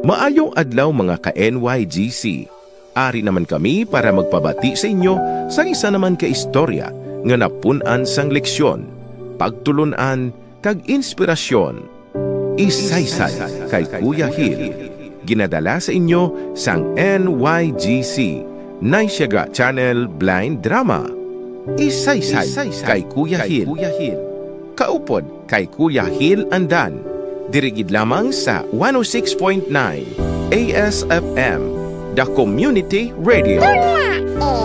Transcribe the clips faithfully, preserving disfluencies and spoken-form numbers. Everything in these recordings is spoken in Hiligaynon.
Maayong adlaw, mga ka-N Y G C. Ari naman kami para magpabati sa inyo sa isa naman ka istorya nga napun-an sang leksyon, pagtulon-an, kag inspirasyon. Isaysay kay Kuya Hil. Ginadala sa inyo sang N Y G C, Naysyaga Channel Blind Drama. Isaysay kay Kuya Hil. Kaupod kay Kuya Hil Andan. Diri gid lamang sa one oh six point nine A S F M, The Community Radio.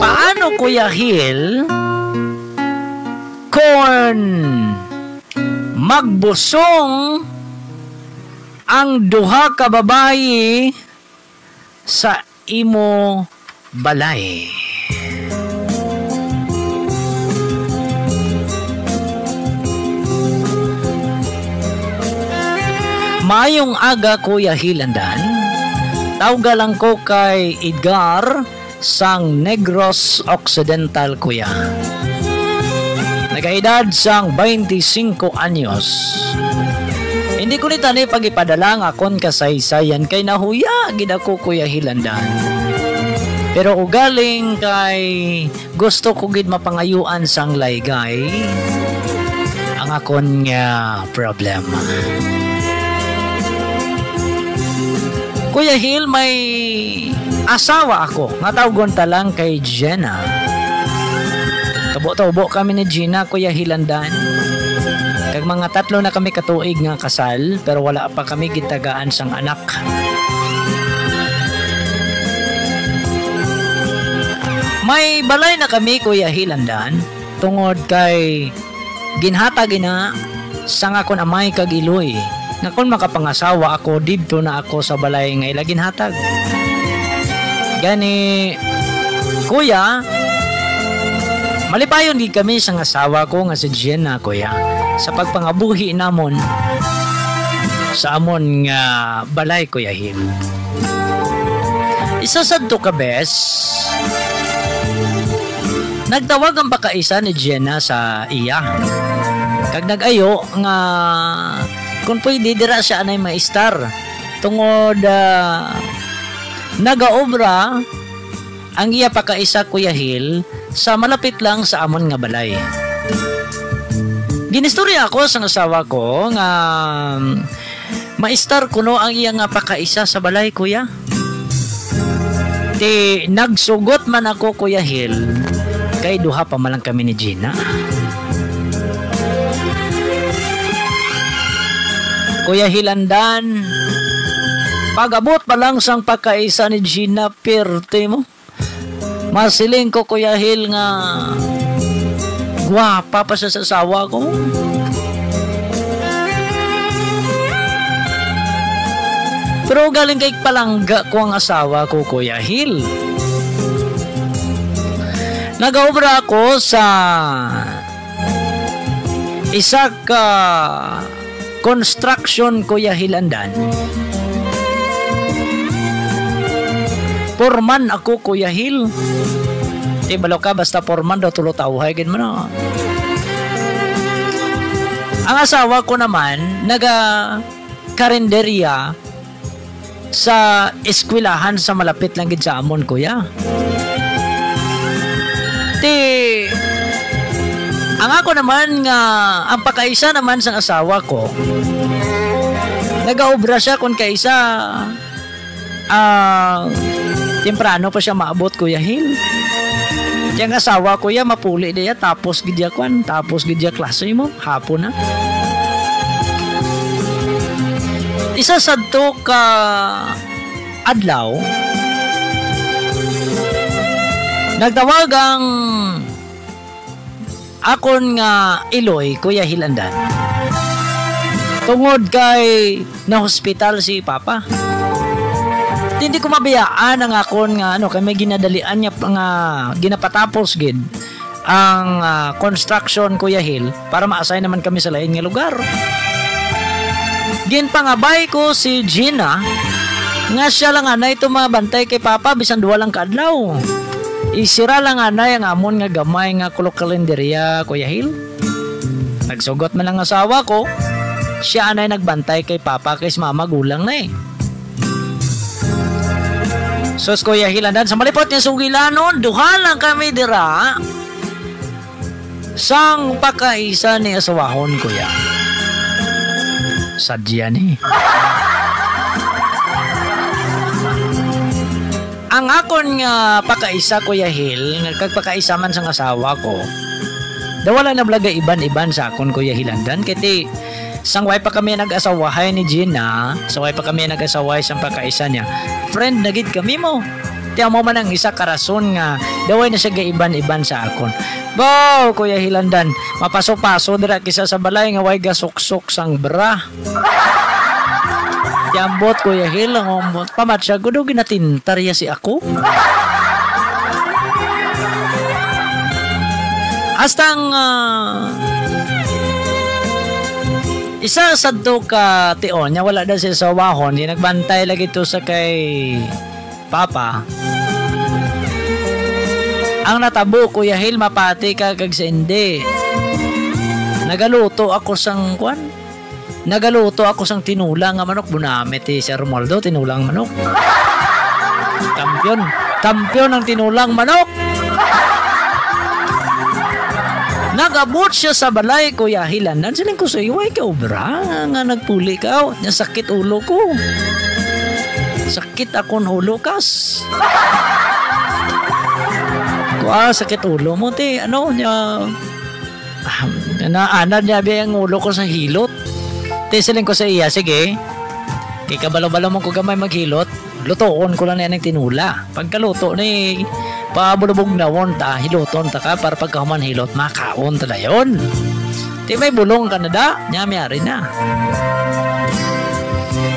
Paano, Kuya Hil, kon magbusong ang duha ka babayi sa imo balay? Maayong aga, Kuya Hil Andan. Tawga lang ko kay Edgar sang Negros Occidental, kuya. Nagaedad sang twenty-cinco anyos. Hindi ko ni tani pag-ipadala ang akon kasaysayan kay nahuya gid ako, Kuya Hil Andan. Pero ugaling kay gusto ko gid mapangayuan sang laygay ang akon nga problema. Kuya Hil, may asawa ako nga tawgon ta lang kay Jenna. Tubo-tubo kami ni Gina, Kuya Hil Andan. Kag mga tatlo na kami ka tuig nga kasal, pero wala pa kami gitagaan sang anak. May balay na kami, Kuya Hil Andan, tungod kay ginhatag ina sang akon amay kag iloy nga kon makapangasawa ako, didto na ako sa balay nga ila ginhatag. Gani, kuya, malipayon gid kami sang asawa ko nga si Jenna, kuya, sa pagpangabuhi namon sa amon nga balay, Kuya Hil. Isa sadto ka bes, nagtawag ang pakaisa ni Jenna sa iya, kag nag-ayo nga kung pwede, dira siya anay maestar, tungod, ah, nagaobra ang iya pakaisa, Kuya Hil, sa malapit lang sa amon nga balay. Ginistorya ako sang asawa ko nga maestar kuno ang iya nga pakaisa sa balay, kuya. Ti nagsugot man ako, Kuya Hil, kay duha pa man lang kami ni Gina. Kuya Hil Andan, pag-abot pa lang sang pakaisa ni Gina, perte mo. Masiling ko, Kuya Hil, nga gwapa pa siya sa asawa ko. Pero galing kay palangga ko ang asawa ko, Kuya Hil. Nagaobra ako sa isa ka construction, Kuya Hil Andan. Foreman ako, Kuya Hil. Di balo ka, basta foreman daw, tulo tawhay gid man, ah. Ang asawa ko naman, naga karinderya sa eskwelahan sa malapit lang gid sa amon, kuya. Ti, ang ako naman nga, ang pakaisa naman sang asawa ko, nagaobra siya kon kaisa, ah, temprano pa siya maabot, Kuya Hil. Ti ang asawa, kuya, mapuli diya, tapos gid ya kwan, tapos gid ya klase mo. Hapon na. Isa sadto ka adlaw, nagtawag ang akon nga iloy, Kuya Hil Andan, tungod kay nahospital si Papa. Hindi ko mabiyaan ang akon nga, ano, kay may ginadalian niya pa nga ginapatapos gid ang, ah, construction, Kuya Hil, para ma-assign naman kami sa lain nga lugar. Ginpangabay ko si Gina nga siya lang anay tumabantay kay Papa bisan duha lang ka adlaw. Isira lang anay ang amon nga gamay nga kulokalenderya, Kuya Hil. Nagsugot man ang asawa ko, siya anay nagbantay kay Papa kay si Mama gulang na eh. Sus, Kuya Hilandan, sa malipot nga sugilanon, duha lang kami dira sang pakaisa ni asawahon, Kuya. Sadya ni. Ang akon nga pakaisa, Kuya Hil, nga kag pakaisa man sang asawa ko, daw wala na bala gaiban-iban sa akon, Kuya Hilandan, kay ti, sang way pa kami nag-asawahay ni Gina, sang way pa kami nag-asawahay sang pakaisa niya, friend na gid kami mo. Ti amo man ang isa ka rason nga daw way na siya gaiban-iban sa akon. Baw, Kuya Hilandan, mapaso-paso dira kisa sa balay nga way gasuksok sang bra. Ti ambot, Kuya Hil, ang ambot. Pamatyag ko daw ginatintar ya si ako. Hasta ang, ah, isa sadto ka tion niya, wala daw siya sa wahon, di nagbantay lagi to sa kay Papa. Ang natabo, Kuya Hil, mapati ka kag sa hindi. Nagaluto ako sang kwan. Nagaluto ako sang tinula nga manok. Bunamit ti Sir Romualdo, tinulang manok. Kampiyon. Kampiyon ang tinulang manok. Nag-abot siya sa balay, Kuya Hilandan. Siling ko sa iyo, "Ay, kaobra nga nagpuli ka. Nya sakit ulo ko. Sakit akon ulo, kas." Ko, "Ah, sakit ulo mo, ti. Ano, nya, ah, naanad niya, abi, ang ulo ko sa hilot." Ti, siling ko sa iya, "Sige. Kay kabalo-balo man ko gamay maghilot. Lutoon ko lang ni aning tinula. Pagkaluto ni, pabulubog nawon ta, hiluton ta ka, para pagkahuman hilot, makaon ta dayon. Ti may bulong ka na da, nya may ari na."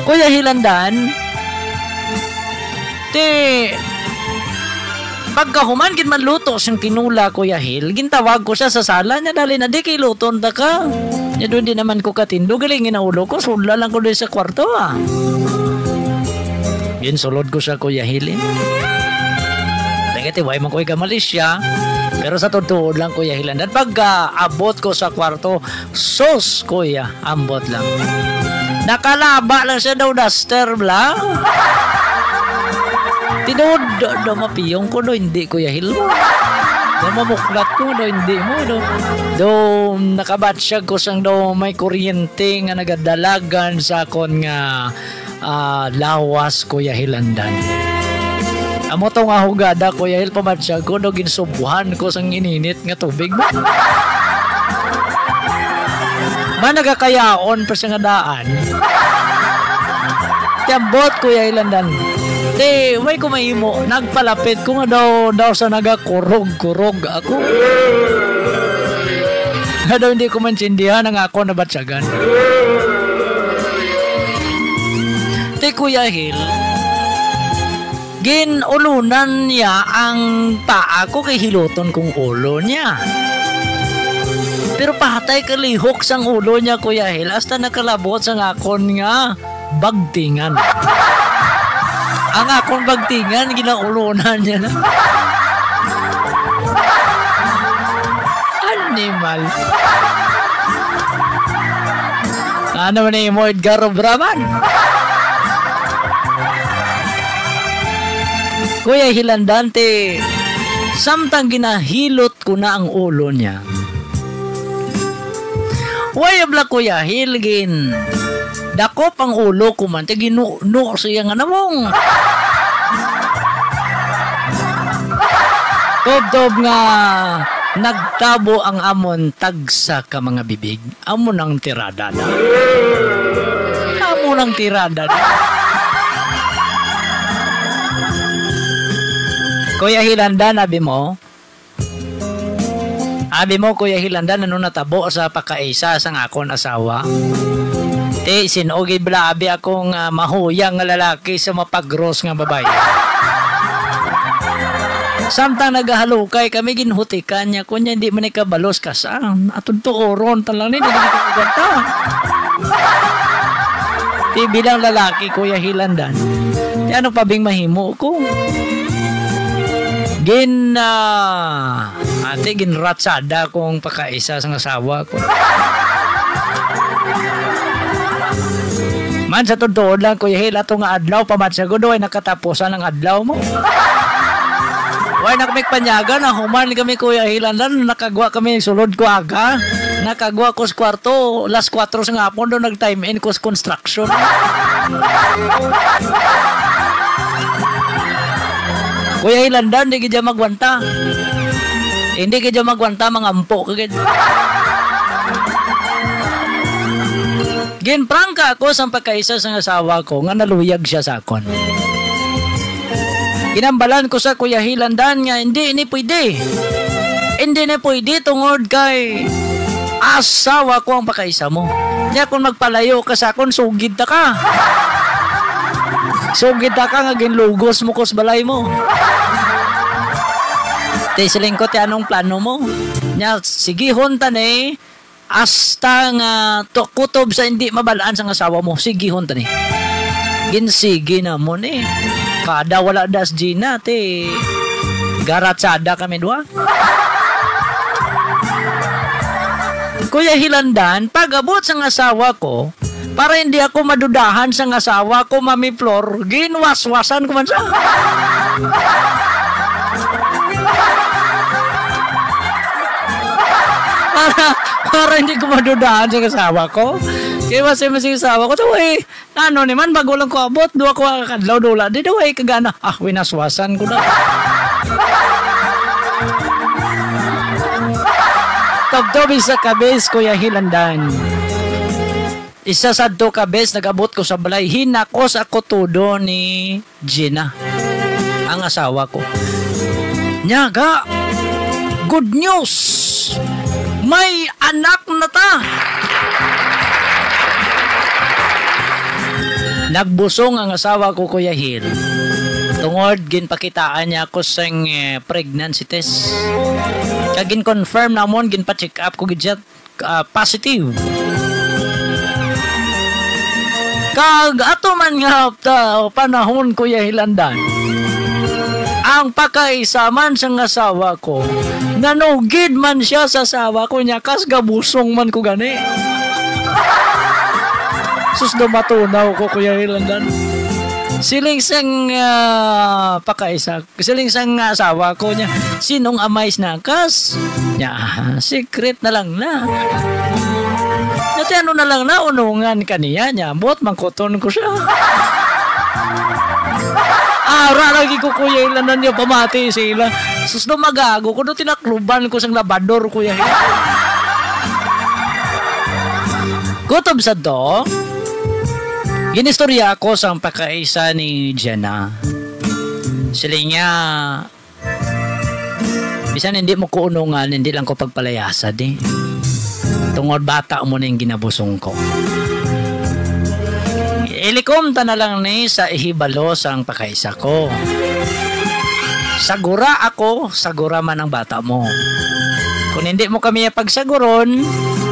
Kuya Hilandan, ti pagkahuman gid man luto sing tinula, Kuya Hil, gintawag ko siya sa sala niya, "Dali na, di kay luton ta ka." Nya doon di naman ko katindo, galing ginaulo ko, sudla lang ko doon sa kwarto, ah. Ginsulod ko sa Kuya Hil, eh. Kaya ti, way man ko igamalisya. Pero sa totoo lang, Kuya Hilandan, pagka abot ko sa kwarto, sus, Kuya, ambot lang. Nakalaba lang siya daw, duster, bla. Tinuod, do, do, mapiyong ko, do, hindi, Kuya Hil. Do, mamuklat ko, do, hindi mo, do. Do, nakabatsyag ko sang do, may kuryente nga nagadalagan sa akon nga ah, lawas, Kuya Hilandan. Amo to nga hugada, Kuya Hil, pamatyag ko, no, ginsubuhan ko sang ininit nga tubig. Man nagakayaon pa siya nga daan. Ti ambot, Kuya Hilandan. Ti, way ko mahimo, nagpalapit ko nga daw, daw sa nagakurog-kurog ako. Nga daw hindi ko maintindihan ang ako nabatyagan. Ti Kuya Hil, gin-ulunan niya ang paa ko kay hiluton kong ulo niya. Pero pahatay kalihok sang ulo niya, Kuya Hil, hasta nakalabot sang akon nga bagtingan. Ang akon bagtingan, ginaulunan niya na. Animal. Ano man ni mo, Edgar Obraman? Kuya Hilandante, samtang ginahilot ko na ang ulo niya. Way abla, Kuya Hilgin. Dakop ang ulo ko man, ti ginuno siya nga namong. Tubtob nga nagtabo ang amon tagsa ka mga bibig. Amo nang tirada na. Amo nang tirada na. Kuya Hilandan, abi mo? Abi mo, Kuya Hilandan, ano natabo sa pakaisa sang akon asawa? Ti, sin-o gid bala, abi, akong, ah, mahuyang nga lalaki sa mapagros nga babayi. Samtang nagahalukay kami, ginhutikan niya ko niya, hindi man ikabalos ka sa aton tuoron talang ni, hindi kita kaganta. Ti, bilang lalaki, Kuya Hilandan, ti, ano pa bing mahimo ko? Gin, ah, ate, ginratsada kong pakaisa sang asawa ko. An sa totoo lang, Kuya Hil, ato nga adlaw, pamatsyagon, way nakatapusan ang adlaw mo. Way na kami panyaga, nahuman kami, Kuya Hil, andan, nakagwa kami sulod ko aga. Nakagwa ko sa kwarto, las kuwatro sa ngapon, do nag-time in ko sa construction. Kuya Hil, andan, di gid magwanta. Hindi gid magwanta, mga ampo ka gid. Ginprangka ako sang pagkaisa sang asawa ko nga naluyag siya sa akon. Ginambalan ko sa, Kuya Hil, andan, nga hindi ni pwede. Hindi ni pwede tungod kay asawa ko ang pakaisa mo. Nya kung magpalayo ka sa akon, sugid ta ka. Sugid ta ka nga ginlugos mo ko sa balay mo. Te, siling ko, te, anong plano mo? Nya, sigihon ta ni, hasta nga to, kutob sa hindi mabalaan sang asawa mo, sigihon ta ni. Ginsigi na mo ni. Kada wala das Gina, ti garatsada kami dua. Kuya Hilandan, pag-abot sang asawa ko, para hindi ako madudahan sang asawa ko, Mami Flor, ginwaswasan ko man siya. Para, para hindi ko madudahan sa asawa ko. Kaya mas, mas yung asawa ko, "Daw eh, ano naman, bago lang ko abot, duha ko kadlaw dula, di daw eh, kagana, ah, winaswasan ko na." Tubtob isa ka bes, Kuya Hilandan. Isa sadto ka bes, nag-abot ko sa balay, hinakos ako tudo ni Gina, ang asawa ko. Nyaga, good news! May anak na ta! Nagbusong ang asawa ko, Kuya Hil. Tungod, ginpakitaan niya ako sang, eh, pregnancy test. Kag gin-confirm namon, ginpa-check up ko gid siya. Ah, positive. Kag ato man nga ta-, panahon, Kuya Hilandan, ang pakaisa man sang asawa ko, nanugid man siya sa asawa ko niya, kas gabusong man ko gani. Sus, daw matunaw ko, Kuya Hilandan. Siling sang, ah, pakaisa Siling sang asawa ko niya, "Sinong amay snakas?" Niya, "Ah, secret na lang na." Dati ano na lang na, unungan ka niya, niya, buot mangkuton ko siya. Ara lagi ko, Kuya Hilanan niya, pamati sila. Sus, do magago ko, do tinakluban ko sang labador, Kuya Hilanan. Kutob sa to, ginistorya ako sang pakaisa ni Jenna. Siling niya, "Bisan hindi mo ko unungan, hindi lang ko pagpalayasa, di. Tungod bata mo ning ginabusong ko." Ilikom ta na lang ni sa ihibalo sang pakaisa ko. Sagura ako, sagura man ang bata mo. Kung hindi mo kami pagsaguron,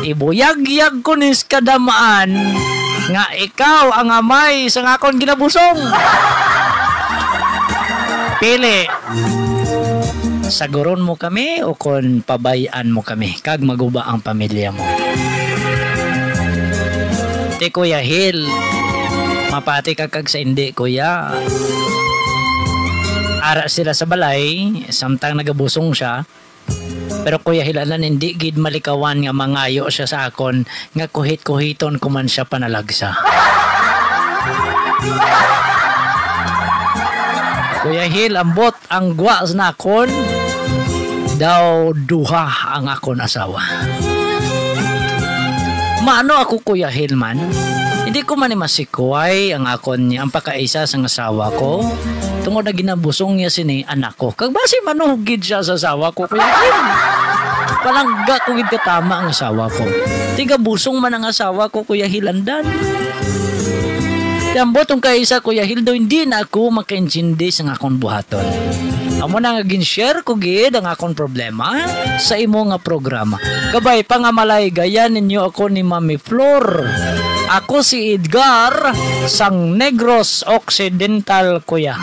ibuyagyag ko ni sa kadamaan nga ikaw ang amay sang akon ginabusong. Pili. Saguron mo kami o kon pabay-an mo kami kag maguba ang pamilya mo. Ti Kuya Hil, mapati ka kag sa hindi, Kuya. Ara sila sa balay, samtang nagabusong siya, pero Kuya Hil, anan, hindi gid malikawan nga mangayo siya sa akon nga kuhit-kuhiton ko man siya panalagsa. Kuya Hil, ambot ang gwa sa nakon, daw duha ang akon asawa. Maano ako, Kuya Hil, man? Hindi ko man ni masikway ang akon, ang pagkaisa sang asawa ko. Tungod na ginabusong niya sini anak ko. Kag basi manugid siya sa asawa ko, Kuya Hil. Palangga ko gid katama ang asawa ko. Tigabusong man ang asawa ko, Kuya Hilandan. Ambot ang kaisa, Kuya Hildo, hindi na ako makaintindi sa akon buhaton. Amo na nga gin-share ko gid ang akon problema sa imo nga programa. Kabay, pangamalay, gayan ninyo ako ni Mami Flor. Ako si Edgar sang Negros Occidental, kuya.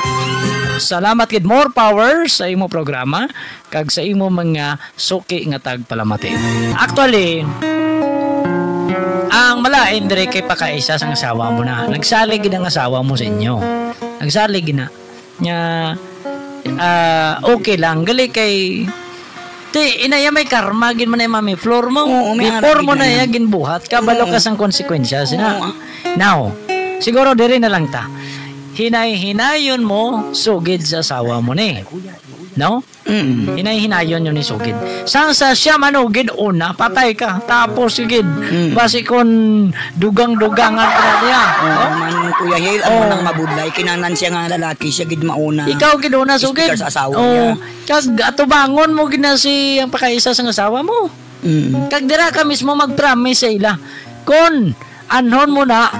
Salamat gid. More power sa imo programa kag sa imo mga suki nga tagpalamati. Actually, Ang malain diri kay pakaisa sang asawa mo na. Nagsalig gid ang asawa mo sa inyo. Nagsalig gid na. Nga, ah, okay lang. Gali kay, ti, inaya may karma gid man ay Mami Flor mo. Oo, may Before anak mo gid na na. Iya ginbuhat, kabalo Oo. ka sang konsekwensya, sina? Oo. Now, siguro diri na lang ta. Hinay-hinayon mo, sugid sa asawa mo ni. No? Mm. Hinay-hinayon yun ni sugid. Sang sa siya manugid una, patay ka. Tapos, gid, Mm. basi kon dugang-dugangan ka na niya. Oo, No? man, Kuya Hil, amo Oh. nang mabudlay. Kinahanglan siya nga lalaki, siya gid mauna. Ikaw gid una, sugid. Speaker sa asawa Oh, niya. Kag atubangon mo gid na si ang pakaisa sang asawa mo. Mm. Kag dira ka mismo mag-promise sa ila. Kon anhon mo na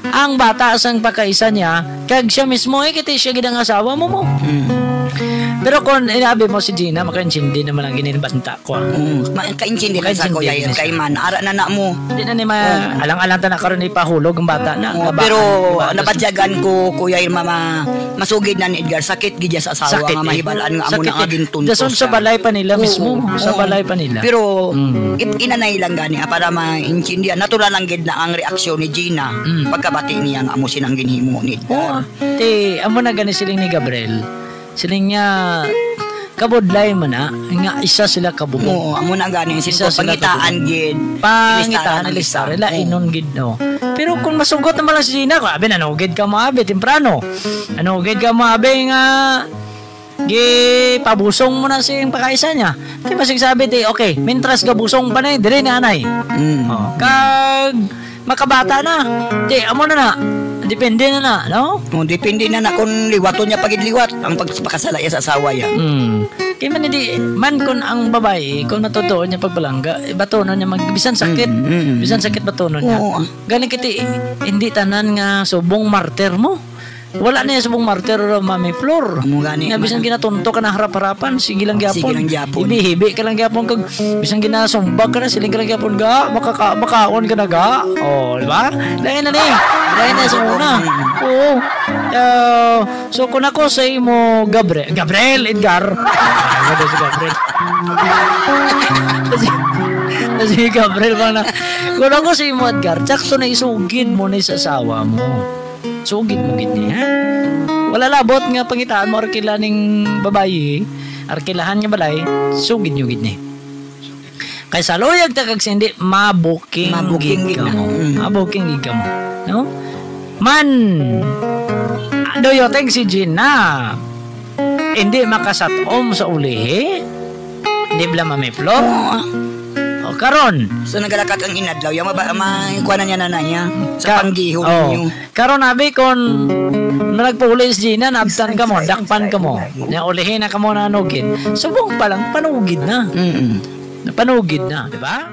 ang bata sang pakaisa niya, kag siya mismo, eh, kiti siya gid ang asawa mo mo. Mm. Pero kon inabi mo si Gina, makaintindi naman ang gininbanta ko, ah. Mm. Ma-, kaintindi na sa Makaintindi Kuya na Hil, siya. Kay man, ara na na mo. Di na ni ma-, Oo. alang-alang ta na karon ipahulog ang bata na, Oo, nga baka pero ang bata. Nabatyagan ko, Kuya Hil, mama, masugid na ni Edgar, sakit gid sa asawa Sakit, nga eh. mahibal-an nga amo Sakit, na eh. aging tuntos Dason sa siya. balay pa nila Oo, mismo, sa oo. balay pa nila. Pero, Mm. it-, inanay lang gani, ah, para maintindihan. Natural lang gid na ang reaksyon ni Gina Mm. pagkabati niya nga amo sinang ginhimo ni Edgar. Oo, ah. Ti, amo na gani siling ni Gabriel. Siling niya, kabudlay man na, nga isa sila kabubo. Oo, amo na gani. Isa Isa sila pangitaan kabubo. gid. Pangitaan Ilistaran ang ang listar. listar. Ila Oo. inon gid, no. Pero kung masugot naman lang si Gina, abi, nanugid ka mo, abi, temprano. Nanugid ka mo, abi, nga gipabusong mo na sing pakaisa niya. Kay masig sabi ti, okay, mintras gabusong pa na, eh, diri na anay. Mm. Oh, kag makabata na. Di, amo na na. Depende na na, no? Oh, depende na na kung liwaton niya pagid liwat ang pagpakasala iya sa asawa niya. Mm. Kay man, hindi, man kung ang babae, kung matutuo niya pagpalangga, eh, batunon niya mag-, bisan sakit, Mm, mm, mm. bisan sakit batunon niya. Oo, ah. Gani kiti, hindi tanan nga subong martir mo. Wala na yung subong martir, Mami Flor. Amo gani, Nga bisan ma- ginatunto ka na harap-harapan, sige lang Sige gyapon. lang gyapon. Hibi-hibi ka lang gyapon kag bisan ginasumbag ka na, siling ka lang gyapon, ga, makaka-, makaon ka na, ga. Oh, di ba? Lain na ni. Lain na sa una. Mm. Oo. Ah, so, kung ako sa imo, Gabriel, Gabriel, Edgar. Ano ba si Gabriel? Kasi, kasi Gabriel ba na? Kung ako sa imo, Edgar, sakto na isugid mo ni sa asawa mo. Sugid mo gid ni, ha? Wala labot nga pangitaan mo arkila ning babayi, arkilahan nga balay, sugid nyo gid ni. Kay sa luyag ta kag sindi, mabuking Mabuking gid gid na. kamo. Mm. Mabuking gid kamo. No? Man, do you think si Gina hindi makasatom sa ulihi? Di bala, Mami Flor? Oo, ah. O, karon? So, nagalakat ang inadlaw. Yung maba-, ma-, kuha na niya na na niya. Sa Ka-, panggihon oh. ninyo. Karon, abi, kung nagpauli si Gina, naabtan ka mo, dakpan ka mo. Nya, ulihin na ka mo na nugid. Subong pa lang, panugid na. Mm-mm. Panugid na, di ba?